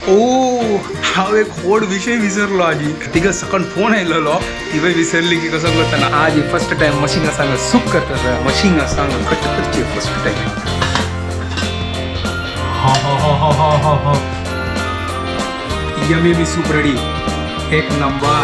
ओ हांव एक व्हड विशय विसरलो आजी. तिका सकन फोन आयलेलो, तिवय विसरली की कसो करतना. आज फर्स्ट टायम मशिंगा सांग सूप करता, मशिंगा सांग कट करची फर्स्ट टायम. हा हा हा हा हा हा. यमी मी सूप रेडी, एक number.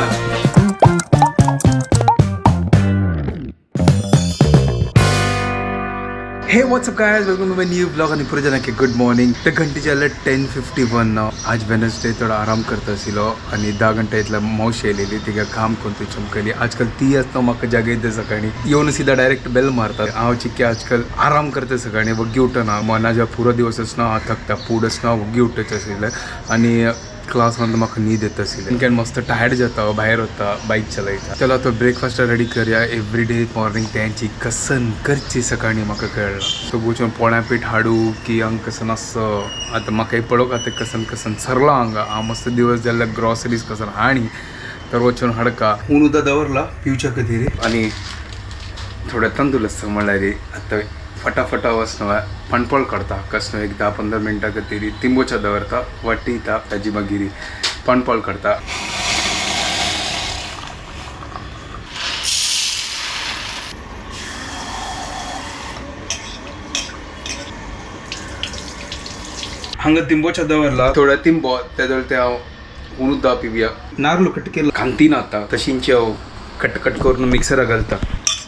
Hey what's up guys, welcome to my new blog. आणि पुढे जाणार की गुड मॉर्निंग. तर घंटे जाले 10:51. आज वेनसडे, थोडा आराम करता आशिल्लो आणि 10 घंटे इतला मावशी आयलेली, तिका काम करून ती चमकली. आजकाल ती आसता म्हाका जागयता सकाळी येवन सीधा डायरेक्ट बेल मारता. हांव चिक्की आजकाल आराम करता सकाळी, वग्गी उठना. मनाच्या पुरो दिवस आसना हांव थकता, पूड आसना वग्गी उठत आशिल्लें आणि क्लासांत म्हाका न्हीद येता आशिल्ली. केन्ना मस्त टायर्ड जाता, भायर वता, बायक चलयता. चलो आतां ब्रेकफास्ट रेडी करया. एवरी डे मॉर्निंग तेंची कसन करची सकाळी म्हाका कळ्ळां. सो वचून पोळ्या पीठ हाडू की हांगा कसन आसा आतां म्हाका पळोवंक. आतां कसन कसन सरला हांगा, हांव मस्त दिवस जाल्ले ग्रॉसरीज कसन हाणी तर वचून हाडका. ऊन उदक दवरला पिवच्या खातीर आणि थोडे तांदूळ आसता, म्हणल्यार आतां फटाफटा वचना पणपळ करता. कसनो एक 10-15 मिनटां खातीर तिंबोच्या दवरता, वाटीता, ताजी मागीर पणपळ करता. हांगा तिंबोच्या दवरला थोडा तिंबो, तेदोळ ते हांव ऊन उदक पिवया. नारलो कट केला कांतीन, आतां तशींचे हांव कट कट करून मिक्सरा घालता.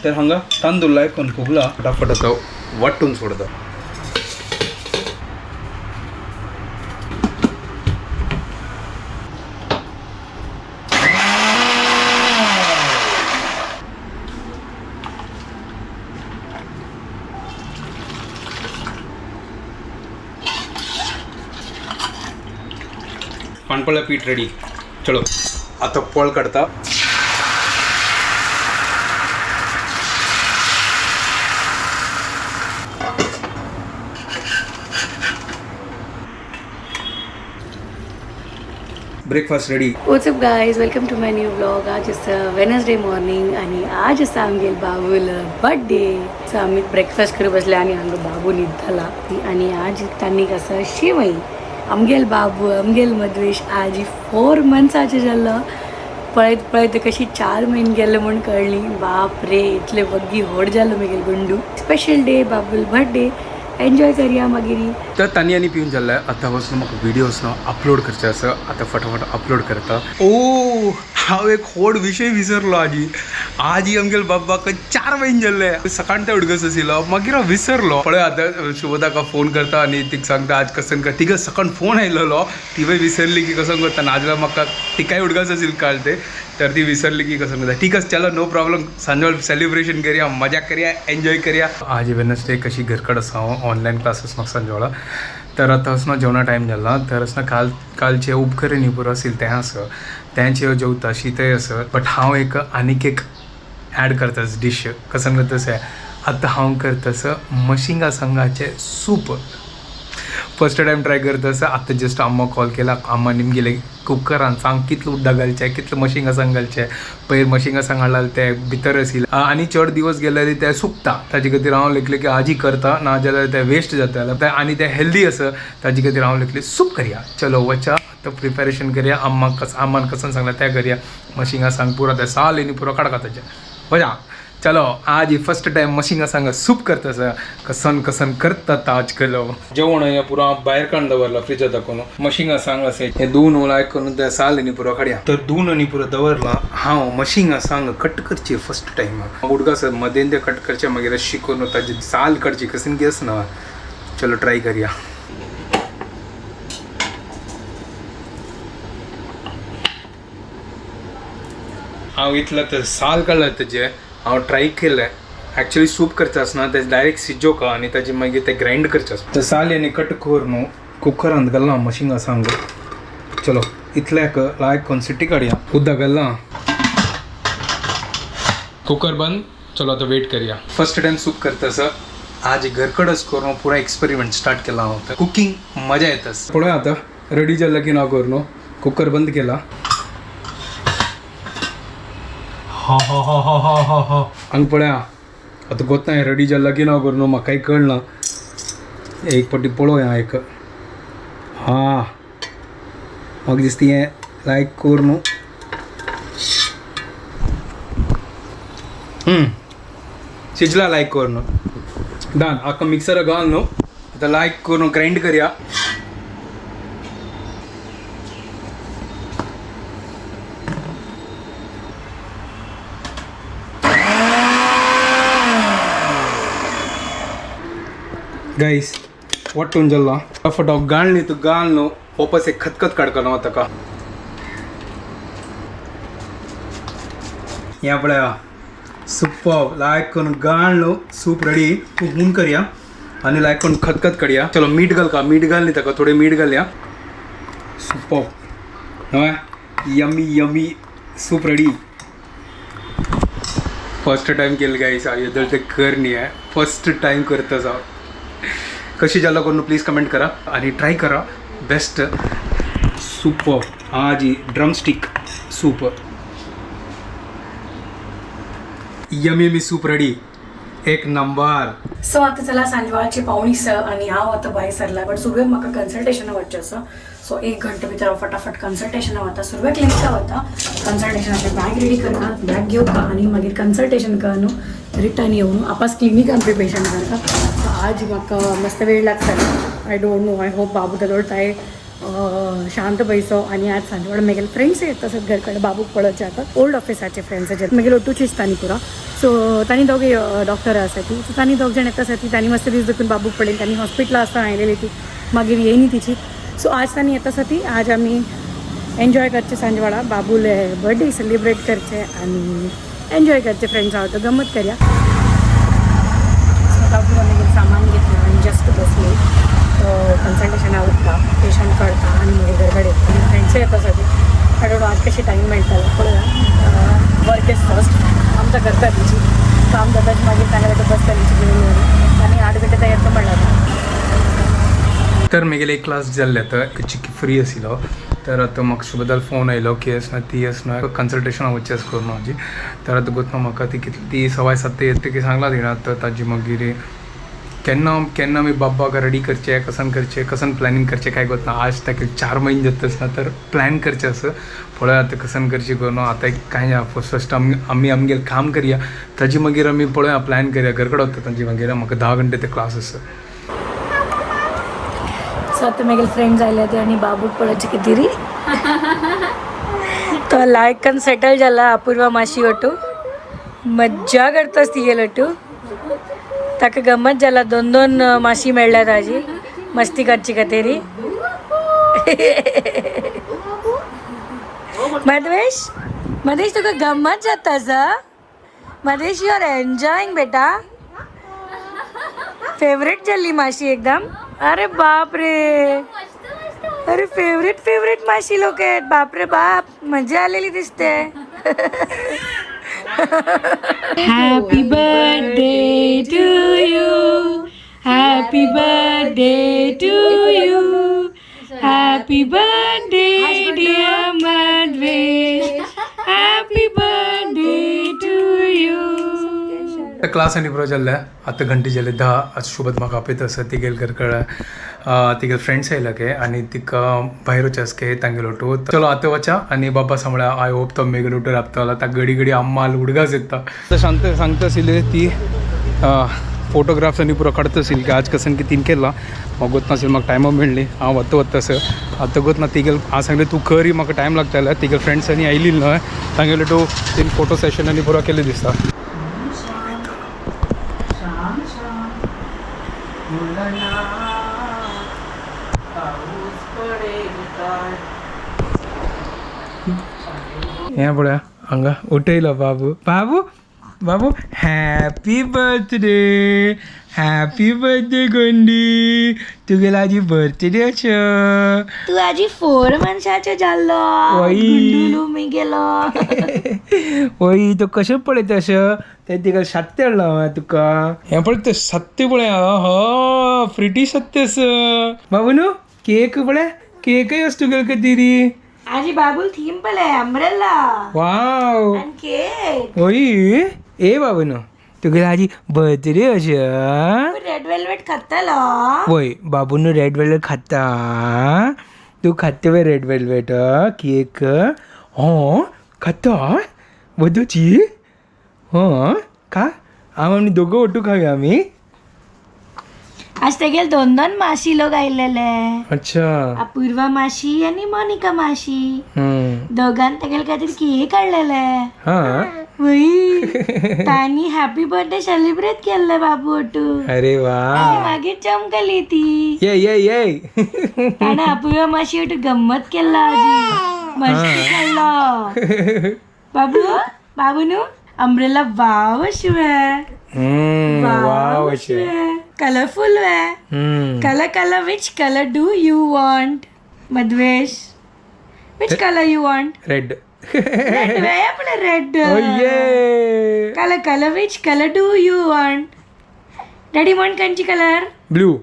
तर हांगा तांदूळ लायकून फुगला, फटाफट आतां वांटून सोडता. पाणपोळ्या पीठ रेडी. चलो आता पोळ काढता. Breakfast ready. What's up guys, welcome to my new vlog. आज is Wednesday morning आणि आज आसा आमगेल बाबूल बर्थडे. सो आमी ब्रेकफास्ट करू बसले आणि हांगा बाबू न्हिदताला आणि आज तांणी आसा शेवई. आमगेल बाबू, आमगेल मधवेश आज 4 मंथ्साचे जाल्लो. पळयत पळयत कशी 4 म्हयने गेले म्हूण कळ्ळी. बाप रे, इतले वग्गी व्हड जालो म्हगेल Gundu. Special day, Babul birthday, enjoy करया मागीर. तर तांणी आनी पिवन जाल्लें. आतां वचून म्हाका व्हिडियोज न्हू अपलोड करचे आसा, आतां फटाफट अपलोड करता. ओ हांव एक व्हड विशय विसरलो आजी. आजी आमगेल बाबाक 4 म्हयने जाल्ले, सकाळ ते उडगस आशिल्लो, मागीर हांव विसरलो. पळय आतां शुभदाका फोन करता आनी तिका सांगता आज कसन कर. तिका सकाळ फोन आयलेलो, तिवय विसरली की कसं करता. नाजाल्यार म्हाका तिकाय उडगस आशिल्ली काल ते, तर ती विसरली की कसं करता. ठीक आसा, चलो नो प्रॉब्लम. सांजवेळ सेलिब्रेशन करया, मजा करया, एन्जॉय करया. आज वेनसडे, कशी घरकड आसा हांव, ऑनलायन क्लासीस म्हाका सांजवेळा. तर आतां असो जेवणा टायम जाला. तर असो काल कालचे उपकरण न्ही पुरो आशिल्लें तें आसा, तेंचे जेवता, शीतय आसा. बट हांव एक आनीक एक ॲड करता डीश. कसन करता आतां हांव करता मशिंगा संगाचें सूप. फर्स्ट टायम ट्राय करता आसा. आतां जस्ट अम्मा कॉल केला, अम्मा निमगेले कुकरान सांग कितलें उदक घालचें, कितलें मशिंगा सांग घालचें. पयर मशिंगा सांग हाडलें तें भितर आशिल्लें आनी चड दिवस गेल्यार तें सुकता. ताजे खातीर हांव लेखलें की आजी करता, ना जाल्यार तें वेस्ट जाता आनी तें हेल्दी आसा. ताजे खातीर हांव लेखलें सूप करया. चलो वचा आतां प्रिपेरेशन करया. अम्मा कस अम्मान कसन सांगलें तें करया. मशिंगा सांग पुरो तें साल आनी पुरो काडका ताजें वचा. चलो आज फर्स्ट टायम मशिंगा सांग सूप करता आसा. कसन कसन करता आज केलो. जेवण हें पुरो हांव भायर काडून दवरला फ्रिजा दाखोवन. मशिंगा सांग असें हें धुवन लायक करून तें साल आनी पुरो काडया. तर धुवन आनी पुरो दवरला. हांव मशिंगा सांग कट करची फर्स्ट टायम. उडगास मदेन तें कट करचें, मागीर शिकून ताजी साल काडची कसन की आसना. चलो ट्राय करया. हांव इतलो तर साल काडला तेजें, हांव ट्राय केलें. ॲक्च्युली सूप करचें आसना, तें डायरेक्ट शिजोवका आनी ताजे मागीर तें ग्रायंड करचें आसता. तर साल आनी कट करून कुकरांत घालना मशिंगा सांग. चलो इतल्याक लायक करून सिटी काडया. उदक घालना, कुकर बंद. चलो आतां वेट करया. फर्स्ट टायम सूप करता आसा आज, घरकडच करून पुरा एक्सपेरिमेंट स्टार्ट केला हांव. कुकींग मजा येता. पळोवया आतां रेडी जालें की ना करून. कुकर बंद केला. हा हा हा हा हा हा हा. हांगा पळया आतां गोतां रेडी जालां की ना करून म्हाकाय कळना. एक पटी पळोवया एक. हा म्हाका दिसता हें लायक कर न्हू. शिजला लायक कर न्हू. डन. आतां मिक्सर घाल न्हू, आतां लायक करून ग्रायंड करया. गाईस वाटून जल्ला फटाफट गाळणी तू गाळ न्हू, वापस एक खतखत काडकलो ताका. हें पळया, सुपर लायक करून गाळ न्हू, सूप रेडी. तूं हून करया आनी लायक करून खतखत काडया. चलो मीठ घाल का, मीठ घाल न्ही ताका, थोडें मीठ घालया. सुपर हय, yummy yummy soup ready. First time केलं गाईस, हांव ते कर न्ही आहे, फर्स्ट टायम करता हांव. कशी जालो करून प्लीज कमेंट करा आणि ट्राय करा. बेस्ट सुपर हा जी drumstick soup. Yummy yummy soup ready, एक नंबर. सो आतां चला सांजवेळाची 5:45 आनी हांव आतां भायर सरला, बट सुरवेक म्हाका कन्सल्टेशना वचचें आसा. सो एक घंटे भितर हांव फटाफट कन्सल्टेशना वता, सुरवेक क्लिनिका वता. कन्सल्टेशनाचें बॅग रेडी करता, बॅग घेवका आनी मागीर कन्सल्टेशन कर न्हू रिटर्न येवन आपास क्लिनिकान प्रिपरेशन करता. सो आज म्हाका मस्त वेळ लागतलो. I don't know, I hope बाबू ताजो ताय शांत बैसो. आनी आज सांजवेळा म्हगेले फ्रेंड्स येता आसात घर कडेन बाबूक पळोवचे आतां, ओल्ड ऑफिसाचे फ्रेंड्स जे म्हगेले ओटूचीच तांणी पुरो. सो तांणी दोगे डॉक्टर आसा ती, सो तांणी दोग जाण येता आसा ती, तांणी मस्त दीस देखून बाबूक पळयली. तांणी हॉस्पिटला आसता आयलेली ती, मागीर येयनी तिची. सो आज तांणी येता आसा ती, आज आमी एन्जॉय करचे सांजवेळा, बाबूले बर्थडे सेलिब्रेट करचे आनी एन्जॉय करचे फ्रेंड्स आवतो गमत करया. सो बाबू आमी सामान घेतलं आनी जस्ट बसली. कन्सल्टेशन वता, पेशंट कळटा आनी मागीर घर कडेन येता. आनी फ्रेंड्सूय येता सगळीं. I don't know आज कशी टायम मेळटलो, पळोवया. वर्क is first, आमचां करता तिची काम जाता, मागीर तांकां बसता तिची घेवन आनी 8 घंटे तयार येता म्हणल्यार. तर म्हगेले एक क्लास जाल्ले आतां चिकी फ्री आशिल्लो, तर आतां म्हाका शुभदाल फोन आयलो की अस ना ती अस ना कन्सल्टेशन वचचें आसा करून हाजी. तर आतां गोतना म्हाका ती कितली ती 7:15 येता की सांगला तिणें. आतां ताजी मागीर केन्ना केन्ना आमी बाब्बाक रेडी करचे, कसन करचे, कसन प्लॅनिंग करचे काय गोतना. आज ताका 4 म्हयने जातच ना, तर प्लॅन करचें आसा. पळय आतां कसन करचें करून. आतां एक कांय ना, फर्स्ट आमी आमी आमगेलें काम करया, ताजी मागीर आमी पळोवया प्लॅन करया. घर कडेन वता तांची मागीर म्हाका 10 घंटे ते क्लास आसा. सो आतां म्हगेले फ्रेंड्स आयले ते आनी बाबूक पळोवचे कितें तो लायकन सेटल जाला. अपूर्वा माशी ओटू मज्जा करतास ती लटू, ताका गमत जाला. दोन दोन माशी मेळ्ळ्या ताजी मस्ती करची खातीर. मधवेश मधेश तुका गमत जाता सा. मधेश you are enjoying बेटा, फेवरेट जाल्ली माशी एकदम. अरे बाप रे, अरे फेवरेट फेवरेट माशी लोक आहेत. बाप रे बाप, मजा आलेली दिसते. Happy birthday to you, happy birthday to you, happy birthday dear Madhvesh, happy birthday to you. Class आनी पुरो जाल्ले, आतां घंटे जाले 10. आतां शुभद म्हाका आपयता आसा, तिगेल घर कडेन तिगेले फ्रेंड्स आयला के आनी तिका भायर वचचें आसा के तांगेलो ओटो. चलो आतां वचा आनी बाबा सांगल्या. I hope तो मेगेलो ओटो राबतलो. आतां घडी घडी आम्माल उडगास येता. आतां शांत सांगता आशिल्ली ती फोटोग्राफ्स आनी पुरो काडता आशिल्ली की आज कसन की तीन केला. म्हाका गोत नाशिल्लें, म्हाका टायमा मेळ्ळी हांव वता वता आसा. आतां गोत ना तिगेल हांव सांगलें तूं करी, म्हाका टायम लागतालो. तिगेल फ्रेंड्स आनी आयली न्हय तांगेलो टू तीन फोटो सेशन आनी पुरो केलें दिसता. हें पळया हांगा उठयलो बाबू. बाबू बाबू happy birthday, happy birthday Gondi, तुगेलो आजी बर्थडे आसा. तू आजी 4 मनशाचो जाल्लो. वई. गुंडुलू मी गेलो. वय तो कशें पळयता अशें, तें तिका सत्य हाडलां हांवें तुका. हें पळय तें सत्य पळय, ह फ्रिटी सत्य आसा बाबू न्हू. केक पळय, केकय आसा तुगेले खातीर. आजी बाबूल थीम पळय, अम्ब्रेला वाव आनी केक. वय ए बाबू न्हू, तुगेलो आजी बर्थडे अशें. रेड वेल्वेट खातलो. वय बाबून रेड वेल्वेट खाता. तू खाते वे रेड वेलवेट केक? हो खाता वधूची. हो का? आम्ही दोघं ओटू खाऊया आम्ही. आज तेगेल दोन दोन माशी लोक आयलेले. अच्छा. अपूर्वा माशी आणि मोनिका माशी. हम्म. दोघांन तेगेल खातीर केक हाडलेले. हा. वय, तांणी हॅपी बर्थडे सेलिब्रेट केल्ले बाबू ओटू. अरे वा. आणि मागीर चमकली ती. ये ये ये. आणि अपूर्वा माशी ओटू गंमत केल्ला, आजी मस्ती केल्लो. बाबू, बाबू न्हू अम्ब्रेला वाव अशी. हम्म, वाव असे. Colourful way. Hmm. Colour colour, which colour do you want? Madhvesh, which colour you want? Red. Red way, आपण रेड. ये. Colour colour, which colour do you want? Daddy want कंची colour? Blue.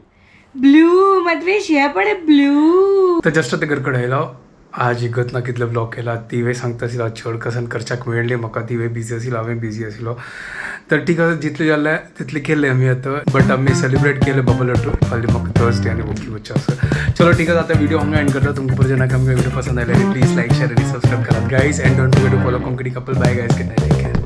Blue. Madhvesh, हे पण blue. तर just ते घरकडे आयलो. आज इगत ना कितलो ब्लॉग केला ती वे सांगता आशिल्लो. चड कसन करच्याक मेळ्ळी म्हाका. ती वे बिजी आशिल्लो, हांवें बिजी आशिल्लो. तर ठीक आसा, जितलें जालें तितलें केलें आमी आतां. बट आमी सेलिब्रेट केलें बाबा लड्डू. फाल्यां म्हाका थर्सडे आनी ओके वचचें आसा. चलो ठीक आसा, आतां व्हिडिओ हांगा एंड करता. तुमकां परत जेन्ना आमकां व्हिडिओ पसंद आयले, प्लीज लायक, शेअर आनी सबस्क्रायब करात guys, and don't forget to follow Konkani couple. Bye guys, good night, take care.